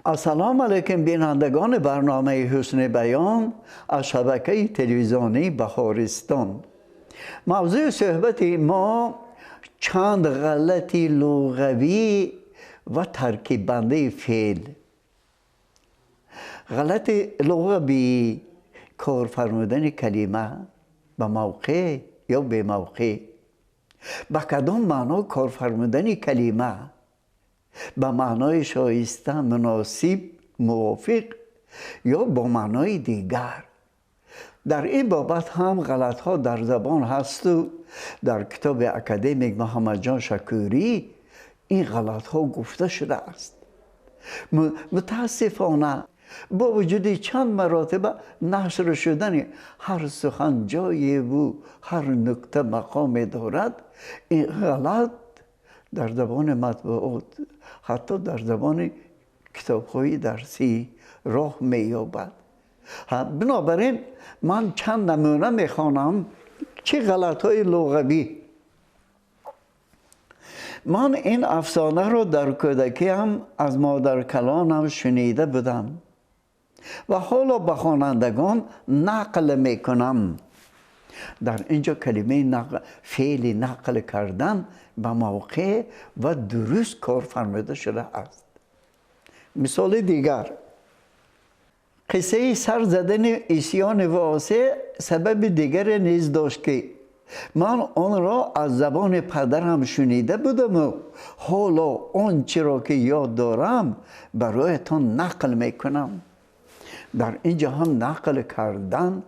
Ассалому алайкум бинандагони барномаи Ҳусни Баён аз шабакаи телевизионии Баҳористон. Мавзӯи суҳбати мо чанд ғалати луғавӣ ва таркиббандаи феъл. Ғалати луғавӣ кор фармудани калима ба мавқеъ ё бемавқеъ, ба кадом маъно кор фармудани калима ба маънои шоиста, муносиб, мувофиқ ё бо маънои дигар. Дар ин бобат ҳам ғалатҳо дар забон ҳасту дар китоби академик Муҳаммадҷон Шакурӣ ин ғалатҳо гуфта шудааст. Мутаассифона бо вуҷуди чанд маротиба нашр шудани ҳар сухан ҷоеву ҳар нукта мақоме дорад, ин ғалат дар забони матбуот, ҳатто дар забони китобҳои дарсӣ роҳ меёбад. Бинобар ин ман чанд намуна мехонам чӣ ғалатҳои луғавӣ. Ман ин афсонаро дар кӯдакиам аз модаркалонам шунида будам ва ҳоло ба хонандагон нақл мекунам. Дар ин ҷо калимаи феъли нақл кардан ба мавқеъ ва дуруст кор фармуда шудааст. Мисоли дигар, қиссаи сар задани исьёни восеъ сабаби дигаре низ дошт, ки ман онро аз забони падарам шунида будаму ҳоло он чиро ки ёд дорам бароятон нақл мекунам. Дар ин ҷо ҳам нақл кардан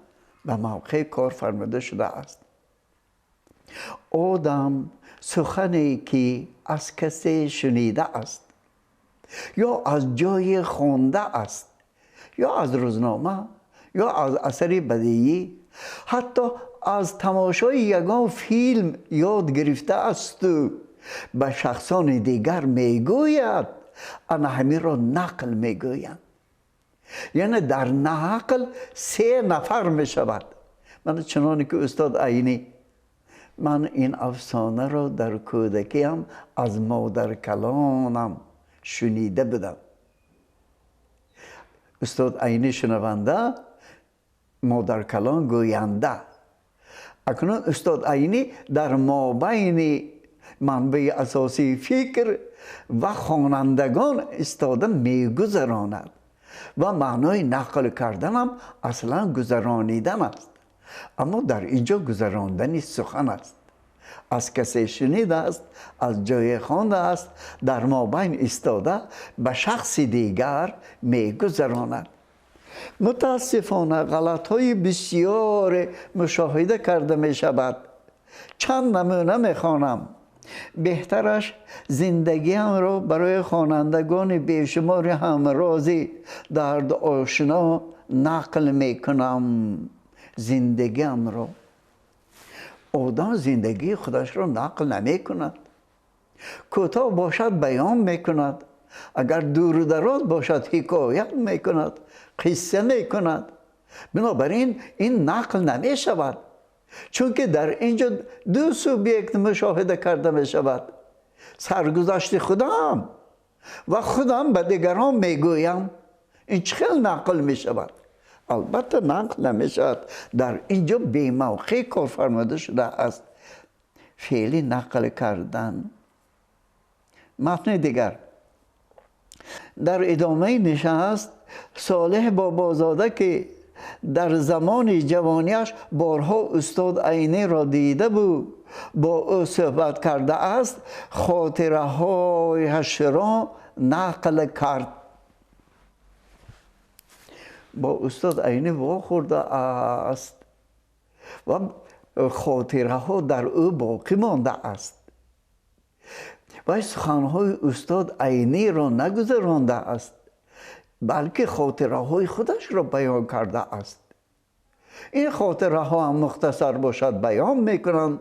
ба мавқеъ кор фармуда шудааст. Одам сухане ки аз касе шунида аст ё аз ҷое хонда аст ё аз рӯзнома ё аз асари бадиӣ, ҳатто аз тамошои ягон филм ёд гирифта асту ба шахсони дигар мегӯяд, ана ҳаминро нақл мегӯянд. Яъне дар нақл се нафар мешавад. Ман чуноне ки устод Айнӣ, ман ин афсонаро дар кӯдакиам аз модаркалонам шунида будам. Устод Айнӣ шунаванда, модаркалон гӯянда. Акнун устод Айнӣ дар мобайни манбаи асосии фикр ва хонандагон истода мегузаронад ва маънои нақл карданам аслан гузаронидан аст. Аммо дар ин ҷо гузарондани сухан аст. Аз касе шунидааст, аз ҷое хондааст, дар мобайн истода ба шахси дигар мегузаронад. Мутаассифона ғалатҳои бисёре мушоҳида карда мешавад. Чанд намуна мехонам. Беҳтараш зиндагиамро барои хонандагони бешумори ҳамрози дардошино нақл мекунам. Зиндагиамро. Одам зиндагии худашро нақл намекунад. Кӯтоҳ бошад баён мекунад, агар дуру дароз бошад ҳикоят мекунад, қисса мекунад. Бинобар ин ин нақл намешавад, чунки дар ин ҷо ду субъект мушоҳида карда мешавад. Саргузашти худам ва худам ба дигарон мегӯям. Ин чӣ хел нақл мешавад? Албатта нақл намешавад. Дар ин ҷо бемавқеъ кор фармуда шудааст феъли нақл кардан. Матни дигар. Дар идомаи нишаст Солеҳ Бобозода, ки дар замони ҷавониаш борҳо устод Айниро дида буд, бо ӯ суҳбат кардааст, хотираҳояшро нақл кард. Бо устод Айнӣ вохӯрдааст ва хотираҳо дар ӯ боқӣ мондааст. Вай суханҳои устод Айниро нагузарондааст, балки хотираҳои худашро баён кардааст. ин хотираҳо ҳам мухтасар бошад баён мекунанд,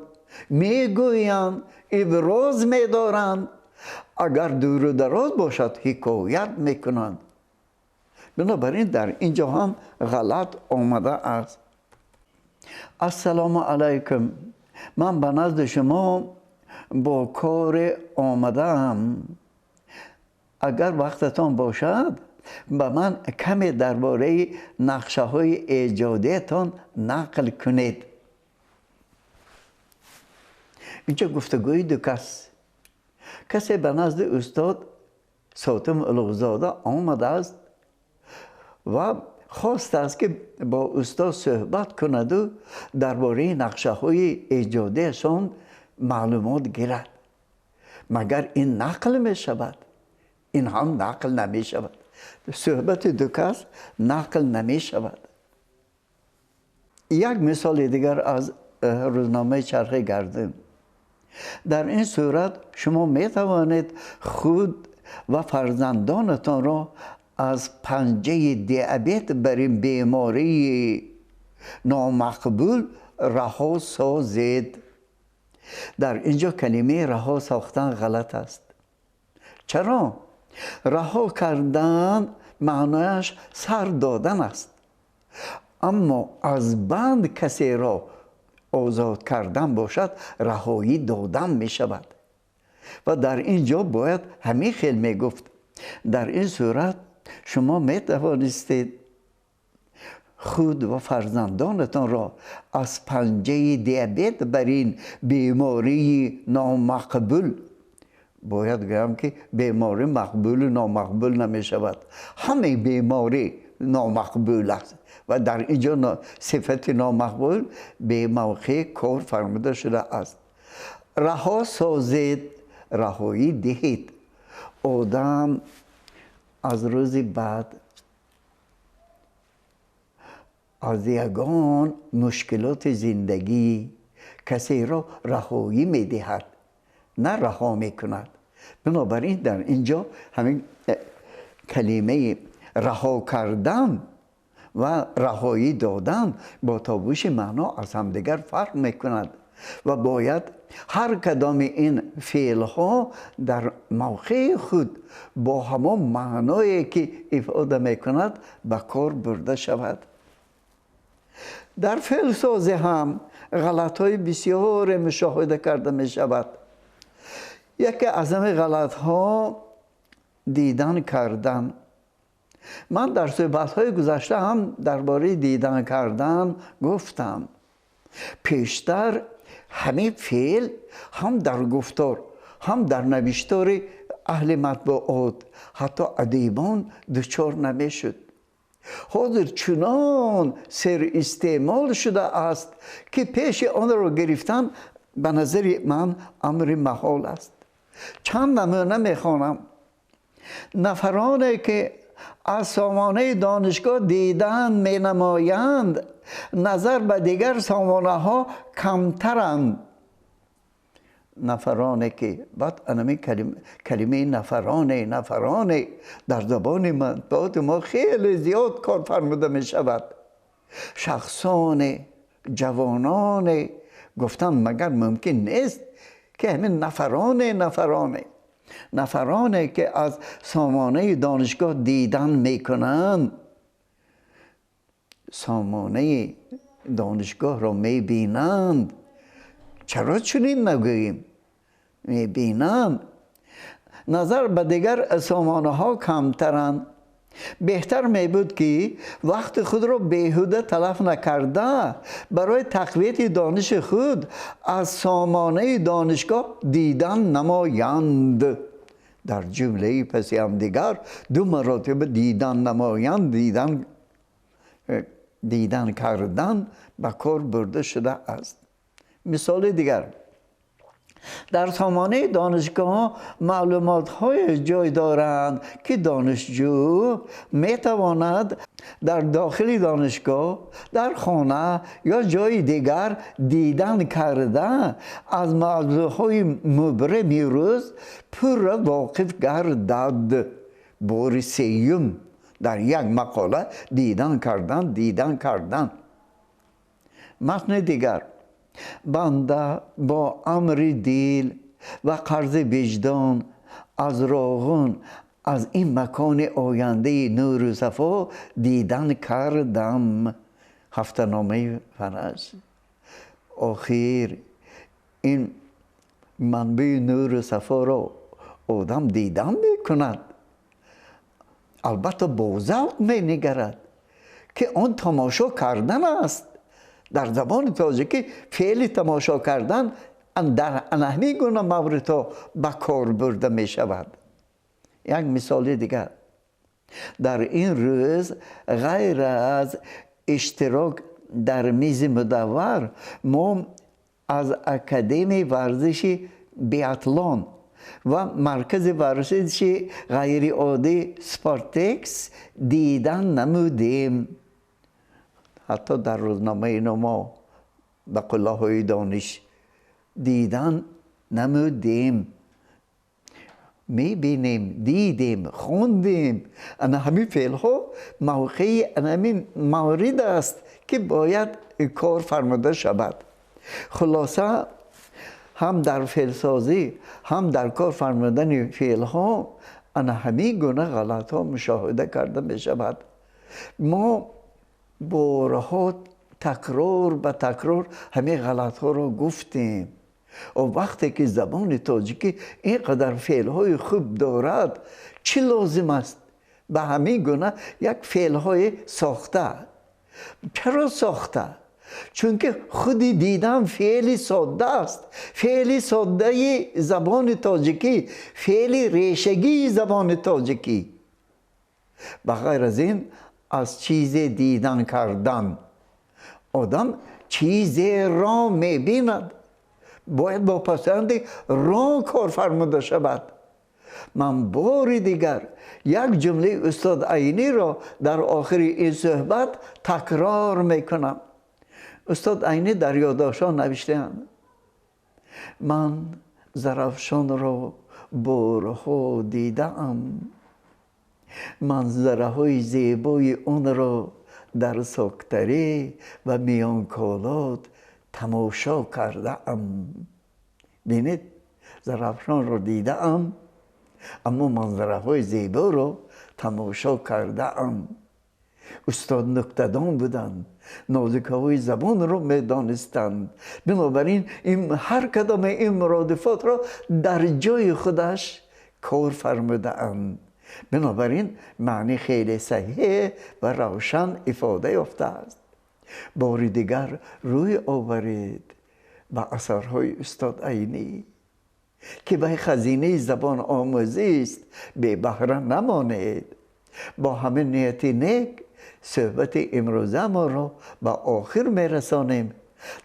мегӯянд, иброз медоранд. Агар дуру дароз бошад ҳикоят мекунанд. Бинобар ин дар инҷо ҳам ғалат омада аст. Ассалому алайкум, ман ба назди шумо бо коре омадаам. Агар вақтатон бошад, ба ман каме дар бораи нақшаҳои эҷодиятон нақл кунед. Инҷо гуфтугӯи ду кас. Касе ба назди устод Сотим Улуғзода омадааст ва хостааст, ки бо устод суҳбат кунаду дар бораи нақшаҳои эҷодиашон маълумот гирад. Магар ин нақл мешавад? Ин ҳам нақл намешавад. Суҳбати ду кас нақл намешавад. Як мисоли дигар аз рӯзномаи Чархи Гардун. Дар ин сурат шумо метавонед худ ва фарзандонатонро аз панҷаи диабет бар ин бемории номақбул раҳо созед. Дар инҷо калимаи раҳо сохтан ғалат аст. Чаро? Раҳо кардан маънояш сар додан аст. Аммо аз банд касеро озод кардан бошад, раҳоӣ додан мешавад. Ва дар ин ҷо бояд ҳамин хел мегуфт. Дар ин сурат шумо метавонистед худ ва фарзандонатонро аз панҷаи диабет бар ин бемории номақбул, бояд гӯям ки беморӣ мақбулу номақбул намешавад, ҳамаи беморӣ номақбул аст ва дар ин ҷо сифати номақбул бемавқеъ кор фармуда шудааст. Раҳо созед, раҳоӣ диҳед. Одам аз рӯзи баъд аз ягон мушкилоти зиндагӣ касеро раҳоӣ медиҳад, на раҳо мекунад. Бинобар ин дар ин ҷо ҳамин калимаи раҳо кардан ва раҳоӣ додан бо тобуши маъно аз ҳамдигар фарқ мекунад ва бояд ҳар кадоми ин феълҳо дар мавқеи худ бо ҳамон маъное ки ифода мекунад ба кор бурда шавад. Дар феълсозӣ ҳам ғалатҳои бисёре мушоҳида карда мешавад. Яке аз ҳамин ғалатҳо дидан кардан. Ман дар суҳбатҳои гузашта ҳам дар бораи дидан кардан гуфтам. Пештар ҳамин феъл ҳам дар гуфтор, ҳам дар навиштори аҳли матбуот, ҳатто адибон дучор намешуд. Ҳозир чунон серистеъмол шудааст, ки пеши онро гирифтан ба назари ман амри маҳол аст. Чанд намуна мехонам. Нафароне ки аз сомонаи донишгоҳ дидан менамоянд, назар ба дигар сомонаҳо камтаранд. Нафароне ки баъд анами калимаи нафароне, нафароне дар забони матбуоти мо хеле зиёд кор фармуда мешавад. Шахсоне, ҷавононе гуфтан магар мумкин нест ки ҳамин нафароне, нафароне, нафароне ки аз сомонаи донишгоҳ дидан мекунанд, сомонаи донишгоҳро мебинанд. Чаро чунин нагӯем? Мебинанд. Назар ба дигар сомонаҳо камтаранд. Беҳтар мебуд ки вақти худро беҳуда талаф накарда барои тақвияти дониши худ аз сомонаи донишгоҳ дидан намоянд. Дар ҷумлаи паси ҳамдигар ду маротиба дидан намоянд, дидан кардан ба кор бурда шудааст. Мисоли дигар. Дар сомонаи донишгоҳ маълумотҳое ҷой доранд, ки донишҷӯ метавонад дар дохили донишгоҳ, дар хона ё ҷои дигар дидан карда аз мавзӯъҳои мубрами рӯз пурра воқиф гардад. Бори сеюм дар як мақола дидан кардан, дидан кардан. Матни дигар: банда бо амри дил ва қарзи виҷдон аз Роғун, аз ин макони ояндаи нуру сафо дидан кардам. Ҳафтаномаи Фараҷ. Охир ин манбаи нуру сафоро одам дидан мекунад, албатта бо завқ менигарад, ки он тамошо кардан аст. Дар забони тоҷикӣ феъли тамошо кардан дар ҳамин гуна мавридҳо ба кор бурда мешавад. Як мисоли дигар: дар ин рӯз ғайр аз иштирок дар мизи мудаввар мо аз Академияи варзиши биатлон ва маркази варзиши ғайриоддӣ Спортекс дидан намудем. Ҳатто дар рӯзномаи мо ба қуллаҳои дониш дидан намудем, мебинем, дидем, хондем. Ана ҳамин феълҳо мавқеи ана ҳамин маврид аст, ки бояд кор фармуда шавад. Хулоса, ҳам дар феълсозӣ, ҳам дар кор фармудани феълҳо ана ҳамин гуна ғалатҳо мушоҳида карда мешавад. Мо борҳо такрор ба такрор ҳамин ғалатҳоро гуфтем. Вақте ки забони тоҷикӣ ин қадар феълҳои хуб дорад, чӣ лозим аст ба ҳамин гуна як феълҳои сохта? Чаро сохта? Чунки худи дидан феъли содда аст, феъли соддаи забони тоҷикӣ, феъли решагии забони тоҷикӣ. Ба ғайр аз ин, аз чизе дидан кардан одам чизеро мебинад, бояд бо пасанди ро кор фармуда шавад. Ман бори дигар як ҷумлаи устод Айниро дар охири ин суҳбат такрор мекунам. Устод Айнӣ дар ёддоштҳо навиштаанд: ман Зарафшонро борҳо дидаам, манзараҳои зебои онро дар Соктарӣ ва Миёнколот тамошо кардаам. Бинед, Зарафшонро дидаам, аммо манзараҳои зеборо тамошо кардаам. Устод нуктадон буданд, нозикиҳои забонро медонистанд. Бинобар ин ҳар кадоме ин муродифотро дар ҷои худаш кор фармудаанд. Бинобар ин маъни хеле саҳеҳ ва равшан ифода ёфтааст. Бори дигар рӯй оваред ба асарҳои устод Айнӣ, ки ба хазинаи забономӯзист, бебаҳра намонед. Бо ҳамин нияти нек суҳбати имрӯзамонро ба охир мерасонем.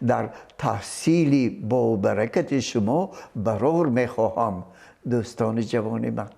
Дар таҳсили бо баракати шумо барор мехоҳам, дӯстони ҷавони ман.